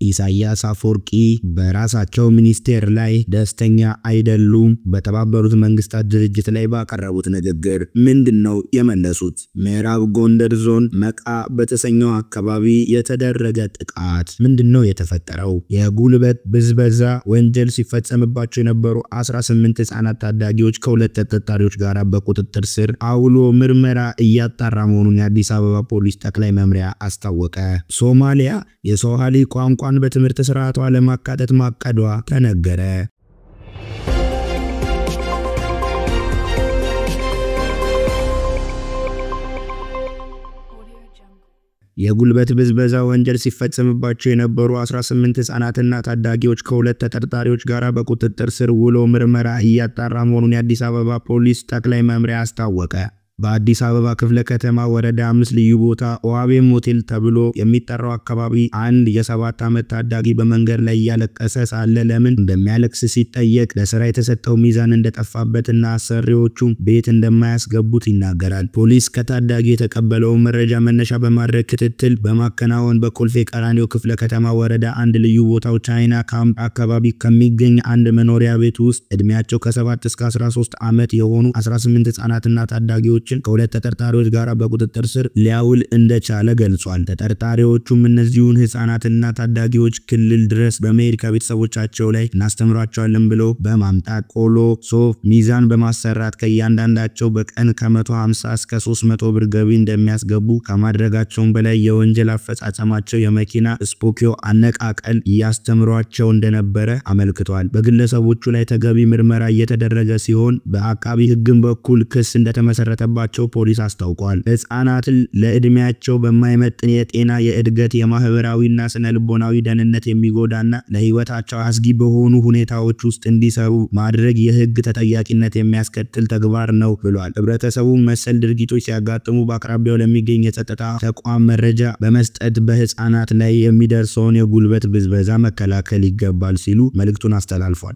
ኢሳያስ አፈወርቂ በራሳቸው ሚኒስቴር ላይ ደስተኛ አይደሉም። በተባበሩት መንግስታት ድርጅት ላይ ባቀረቡት ንግግር ምንድነው የመለሱት? ምዕራብ ጎንደር ዞን መቃ በተሰኘው አካባቢ የተደረገ ጥቃት ምንድነው የተፈጠረው? የጉልበት ብዝበዛ ወንጀል ሲፈጸምባቸው የነበሩ 18 ህጻናት ታዳጊዎች ከሁለት ተጠርጣሪዎች ጋር በቁጥጥር ስር አውሎ ምርመራ እያጣራ መሆኑን የአዲስ አበባ ፖሊስ ጠቅላይ መምሪያ አስታወቀ። ሶማሊያ የሶማሊ ቋንቋን በትምህርት ስርዓቷ ለማካተት ማቀዷ ተነገረ። የጉልበት ብዝበዛ ወንጀል ሲፈጸምባቸው የነበሩ 18 ህጻናትና ታዳጊዎች ከሁለት ተጠርጣሪዎች ጋር በቁጥጥር ስር ውሎ ምርመራ እያጣራ መሆኑን የአዲስ አበባ ፖሊስ ጠቅላይ መምሪያ አስታወቀ። በአዲስ አበባ ክፍለ ከተማ ወረዳ 5 ልዩ ቦታ ኦዋቤም ሆቴል ተብሎ የሚጠራው አካባቢ አንድ የ7 ዓመት ታዳጊ በመንገድ ላይ እያለቀሰ ሳለ ለምን እንደሚያለቅስ ሲጠየቅ ለስራ የተሰጠው ሚዛን እንደጠፋበትና አሰሪዎቹም ቤት እንደማያስገቡት ይናገራል። ፖሊስ ከታዳጊ የተቀበለው መረጃ መነሻ በማድረግ ክትትል በማከናወን በኮልፌ ቀራኒዮ ክፍለ ከተማ ወረዳ 1 ልዩ ቦታው ቻይና ካምፕ አካባቢ ከሚገኝ አንድ መኖሪያ ቤት ውስጥ እድሜያቸው ከ7 እስከ 13 ዓመት የሆኑ 18 ህጻናትና ታዳጊዎች ከሁለት ተጠርጣሪዎች ጋር በቁጥጥር ስር ሊያውል እንደቻለ ገልጿል። ተጠርጣሪዎቹም እነዚሁን ህጻናትና ታዳጊዎች ክልል ድረስ በመሄድ ከቤተሰቦቻቸው ላይ እናስተምራቸዋለን ብለው በማምጣት ቆሎ፣ ሶፍ፣ ሚዛን በማሰራት ከእያንዳንዳቸው በቀን ከ150 እስከ 300 ብር ገቢ እንደሚያስገቡ ከማድረጋቸውም በላይ የወንጀል አፈጻጸማቸው የመኪና ስፖኪዮ አነቃቀል እያስተምሯቸው እንደነበረ አመልክቷል። በግለሰቦቹ ላይ ተገቢ ምርመራ እየተደረገ ሲሆን በአቃቢ ህግም በኩል ክስ እንደተመሰረተ ባቸው ፖሊስ አስታውቋል። ህጻናትን ለእድሜያቸው በማይመጥን የጤና፣ የእድገት፣ የማህበራዊና ስነ ልቦናዊ ደህንነት የሚጎዳና ለህይወታቸው አስጊ በሆኑ ሁኔታዎች ውስጥ እንዲሰሩ ማድረግ የህግ ተጠያቂነት የሚያስከትል ተግባር ነው ብሏል። ህብረተሰቡ መሰል ድርጊቶች ሲያጋጥሙ በአቅራቢያው ለሚገኝ የጸጥታ ተቋም መረጃ በመስጠት በህጻናት ላይ የሚደርሰውን የጉልበት ብዝበዛ መከላከል ይገባል ሲሉ መልእክቱን አስተላልፏል።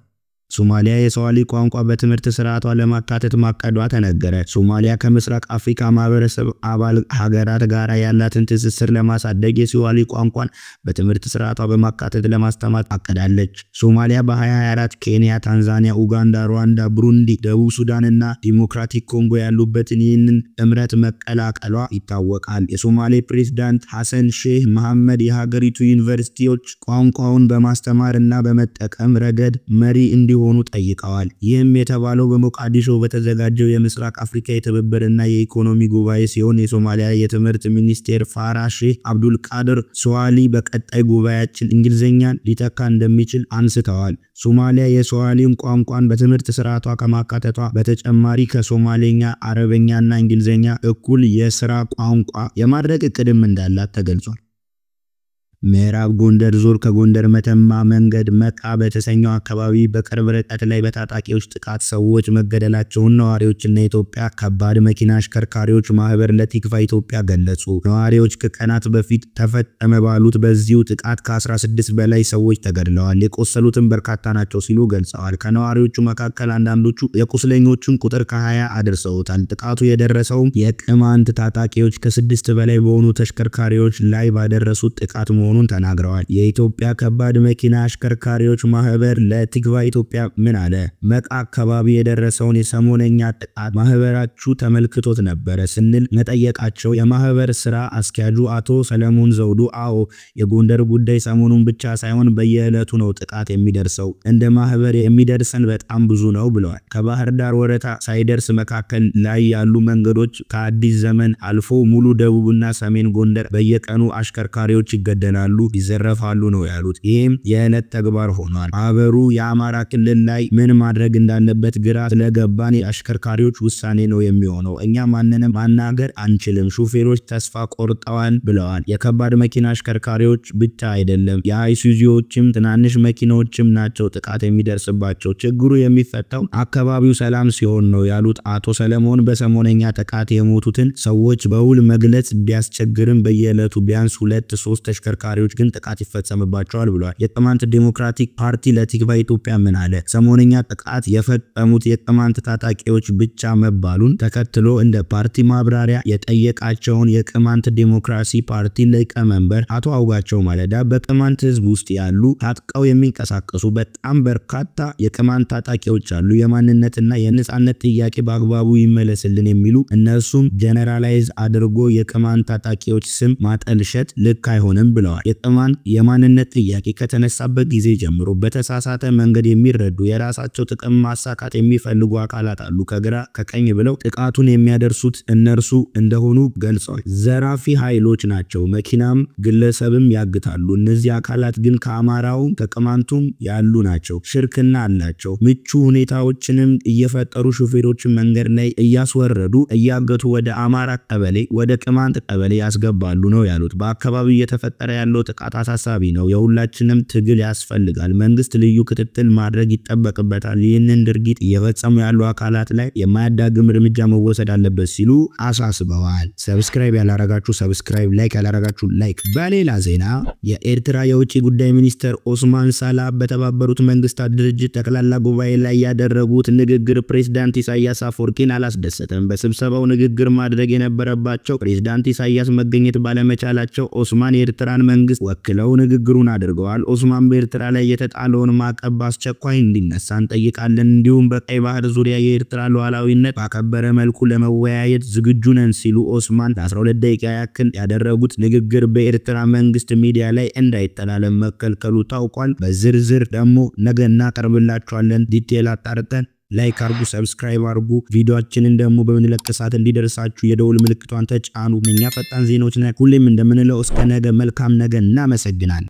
ሶማሊያ የሶማሊ ቋንቋ በትምህርት ስርዓቷ ለማካተት ማቀዷ ተነገረ። ሶማሊያ ከምስራቅ አፍሪካ ማህበረሰብ አባል ሀገራት ጋር ያላትን ትስስር ለማሳደግ የሶማሊ ቋንቋን በትምህርት ስርዓቷ በማካተት ለማስተማር አቅዳለች። ሶማሊያ በ2024 ኬንያ፣ ታንዛኒያ፣ ኡጋንዳ፣ ሩዋንዳ፣ ብሩንዲ፣ ደቡብ ሱዳን እና ዲሞክራቲክ ኮንጎ ያሉበትን ይህንን ጥምረት መቀላቀሏ ይታወቃል። የሶማሌ ፕሬዝዳንት ሐሰን ሼህ መሐመድ የሀገሪቱ ዩኒቨርሲቲዎች ቋንቋውን በማስተማር እና በመጠቀም ረገድ መሪ እንዲሆኑ ጠይቀዋል። ይህም የተባለው በሞቃዲሾ በተዘጋጀው የምስራቅ አፍሪካ የትብብርና የኢኮኖሚ ጉባኤ ሲሆን የሶማሊያ የትምህርት ሚኒስቴር ፋራ ሼህ አብዱል ቃድር ሶዋሊ በቀጣይ ጉባኤያችን እንግሊዝኛን ሊተካ እንደሚችል አንስተዋል። ሶማሊያ የሶዋሊን ቋንቋን በትምህርት ስርዓቷ ከማካተቷ በተጨማሪ ከሶማሌኛ፣ አረበኛና እንግሊዝኛ እኩል የስራ ቋንቋ የማድረግ እቅድም እንዳላት ተገልጿል። ምዕራብ ጎንደር ዞን ከጎንደር መተማ መንገድ መቃ በተሰኘው አካባቢ በቅርብ ርቀት ላይ በታጣቂዎች ጥቃት ሰዎች መገደላቸውን ነዋሪዎችና የኢትዮጵያ ከባድ መኪና አሽከርካሪዎች ማህበር ለቲክቫ ኢትዮጵያ ገለጹ። ነዋሪዎች ከቀናት በፊት ተፈጸመ ባሉት በዚሁ ጥቃት ከ16 በላይ ሰዎች ተገድለዋል፣ የቆሰሉትም በርካታ ናቸው ሲሉ ገልጸዋል። ከነዋሪዎቹ መካከል አንዳንዶቹ የቁስለኞቹን ቁጥር ከ20 አድርሰውታል። ጥቃቱ የደረሰው የቅማንት ታጣቂዎች ከ6 በላይ በሆኑ ተሽከርካሪዎች ላይ ባደረሱት ጥቃት መሆኑን ተናግረዋል። የኢትዮጵያ ከባድ መኪና አሽከርካሪዎች ማህበር ለቲክቫ ኢትዮጵያ ምን አለ? መቃ አካባቢ የደረሰውን የሰሞነኛ ጥቃት ማህበራችሁ ተመልክቶት ነበረ ስንል መጠየቃቸው የማህበር ስራ አስኪያጁ አቶ ሰለሞን ዘውዱ አዎ፣ የጎንደር ጉዳይ ሰሞኑን ብቻ ሳይሆን በየዕለቱ ነው ጥቃት የሚደርሰው፣ እንደ ማህበር የሚደርሰን በጣም ብዙ ነው ብለዋል። ከባህር ዳር ወረታ ሳይደርስ መካከል ላይ ያሉ መንገዶች ከአዲስ ዘመን አልፎ ሙሉ ደቡብና ሰሜን ጎንደር በየቀኑ አሽከርካሪዎች ይገደላሉ፣ ይዘረፋሉ ነው ያሉት። ይህም የዕለት ተግባር ሆኗል። ማህበሩ የአማራ ክልል ላይ ምን ማድረግ እንዳለበት ግራ ስለገባን የአሽከርካሪዎች ውሳኔ ነው የሚሆነው። እኛ ማንንም ማናገር አንችልም፣ ሹፌሮች ተስፋ ቆርጠዋል ብለዋል። የከባድ መኪና አሽከርካሪዎች ብቻ አይደለም፣ የአይሱዚዎችም ትናንሽ መኪናዎችም ናቸው ጥቃት የሚደርስባቸው። ችግሩ የሚፈታው አካባቢው ሰላም ሲሆን ነው ያሉት አቶ ሰለሞን በሰሞነኛ ጥቃት የሞቱትን ሰዎች በውል መግለጽ ቢያስቸግርም በየዕለቱ ቢያንስ 2-3 ተሽከርካሪዎች አሽከርካሪዎች ግን ጥቃት ይፈጸምባቸዋል ብሏል። የቅማንት ዴሞክራቲክ ፓርቲ ለቲክቫህ ኢትዮጵያ ምን አለ? ሰሞነኛ ጥቃት የፈጸሙት የቅማንት ታጣቂዎች ብቻ መባሉን ተከትሎ እንደ ፓርቲ ማብራሪያ የጠየቃቸውን የቅማንት ዴሞክራሲ ፓርቲ ሊቀመንበር አቶ አውጋቸው ማለዳ በቅማንት ህዝብ ውስጥ ያሉ ታጥቀው የሚንቀሳቀሱ በጣም በርካታ የቅማንት ታጣቂዎች አሉ። የማንነትና የነጻነት ጥያቄ በአግባቡ ይመለስልን የሚሉ እነሱም generalize አድርጎ የቅማንት ታጣቂዎች ስም ማጠልሸት ልክ አይሆንም ብለዋል። የቅማንት የማንነት ጥያቄ ከተነሳበት ጊዜ ጀምሮ በተሳሳተ መንገድ የሚረዱ የራሳቸው ጥቅም ማሳካት የሚፈልጉ አካላት አሉ። ከግራ ከቀኝ ብለው ጥቃቱን የሚያደርሱት እነርሱ እንደሆኑ ገልጸዋል። ዘራፊ ኃይሎች ናቸው። መኪናም ግለሰብም ያግታሉ። እነዚህ አካላት ግን ከአማራውም ከቅማንቱም ያሉ ናቸው። ሽርክና አላቸው። ምቹ ሁኔታዎችንም እየፈጠሩ ሹፌሮችን መንገድ ላይ እያስወረዱ እያገቱ ወደ አማራ ቀበሌ ወደ ቅማንት ቀበሌ ያስገባሉ ነው ያሉት። በአካባቢው እየተፈጠረ ያለው ጥቃት አሳሳቢ ነው። የሁላችንም ትግል ያስፈልጋል። መንግስት ልዩ ክትትል ማድረግ ይጠበቅበታል። ይህንን ድርጊት እየፈጸሙ ያሉ አካላት ላይ የማያዳግም እርምጃ መወሰድ አለበት ሲሉ አሳስበዋል። Subscribe ያላረጋችሁ subscribe፣ like ያላረጋችሁ like። በሌላ ዜና የኤርትራ የውጭ ጉዳይ ሚኒስትር ኦስማን ሳላ በተባበሩት መንግስታት ድርጅት ጠቅላላ ጉባኤ ላይ ያደረጉት ንግግር ፕሬዝዳንት ኢሳያስ አፈወርቂን አላስደሰተም። በስብሰባው ንግግር ማድረግ የነበረባቸው ፕሬዝዳንት ኢሳያስ መገኘት ባለመቻላቸው ኦስማን የኤርትራን መንግስት ወክለው ንግግሩን አድርገዋል። ኦስማን በኤርትራ ላይ የተጣለውን ማዕቀብ በአስቸኳይ እንዲነሳ እንጠይቃለን፣ እንዲሁም በቀይ ባህር ዙሪያ የኤርትራ ሉዓላዊነት ባከበረ መልኩ ለመወያየት ዝግጁ ነን ሲሉ ኦስማን ለ12 ደቂቃ ያክል ያደረጉት ንግግር በኤርትራ መንግስት ሚዲያ ላይ እንዳይተላለፍ መከልከሉ ታውቋል። በዝርዝር ደግሞ ነገ እናቀርብላችኋለን። Detail አጣርተን። Like አርጉ፣ subscribe አርጉ። ቪዲዮአችንን ደግሞ በምንለቅ ሰዓት እንዲደርሳችሁ የደውል ምልክቷን ተጫኑ። እኛ ፈጣን ዜናዎች ነን። ሁሌም እንደምንለው እስከ ነገ መልካም ነገ። እናመሰግናለን።